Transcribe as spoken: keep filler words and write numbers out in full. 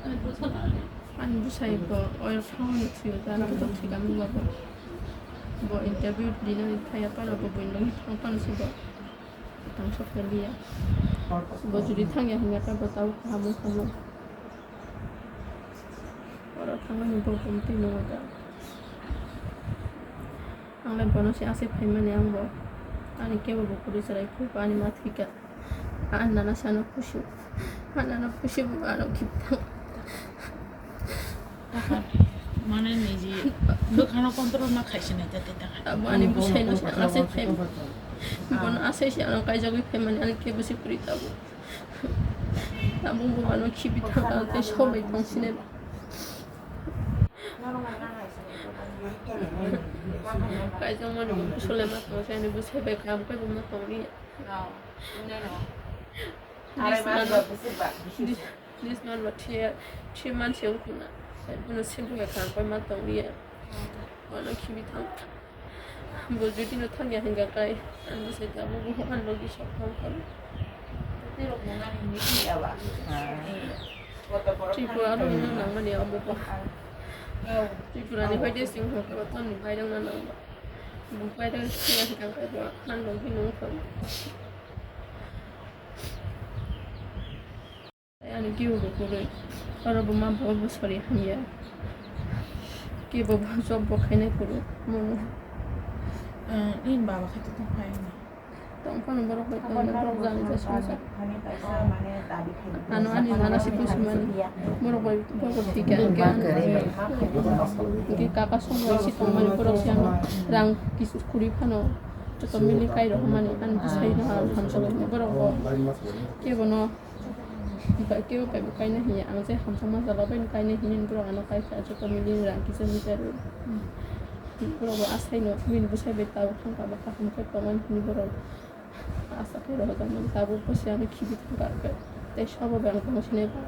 Ani bwsai bo oil thangmani thwiyo ta, ani bwsai thwikha mungba bo. Bo interview dinani thaya phano bo buini logni thang phano se bo tang sokya liya. Bo jodi thangya hwnkha ta bo tabuk kaham wngkha mo. Oro thangmani bo bumtwi nungo ta. Ang le bono se aswk phaimani ang bo. Ani kebo bo kwrwi chwrai phuru ani ma thwikha. Ang nana sano khusu. Ang nana khusu bo ano khibithang. Mane niji bwkhano control ma khaisina tete ta. Abo ani bwsaino se ang aswk phai. Bono aswk se ano kaijagwi phaimani ani kebo se kwrwi tabuk. Tabuk bo ano khibithang tei sobai tongsinai. Kaijak mani bo bwswk le ma tong se, ani bwsai bai kaham khe bo ma tong liya. This man, this, this man ba three, three months wng khuna. Bono simple bai kaham khe ma tong liya. Bono khibi thang. Bo jodi no thangya hwnkha khe, ani bwsai tabuk bo ani logi sok thang kha. Tripura rok no nangmani abo bo. Tripura ni bai de sing hokha toni bai rok no nangba. Bo bai rok sing hokha bo ang logi nung kha. Ani kiu bo kwrwi. Oro bo ma bo bo sori hamya. Kibo bo job bo khainai kwrwi. Mono. Eh, in baba khe to tong phai ni. Tong phano borok bai tong borok jani ja songsa. Ano ani nana si pusi mani. Borok bai borok thika hwnkhe ano. Hwnkhe kaka song bai si tong mani borok si ano rang kisu khuri phano. Joto mili kai rok mani ani bwsai no hamjagwi borok bo. Kebo no. Ba kebo kaibo kaina hiya, ang je hamjakma jala bai kaina hini borok ano kai kha, joto mili rang kisa misa rw. Borok bo asai no bini bwsai bai tabuk thang kha, ba kaham khe tongmani hini borok asa khe rohorjakmani tabuk bo se ano khibi thang kha, tei sabo bai ang tongsinai ba.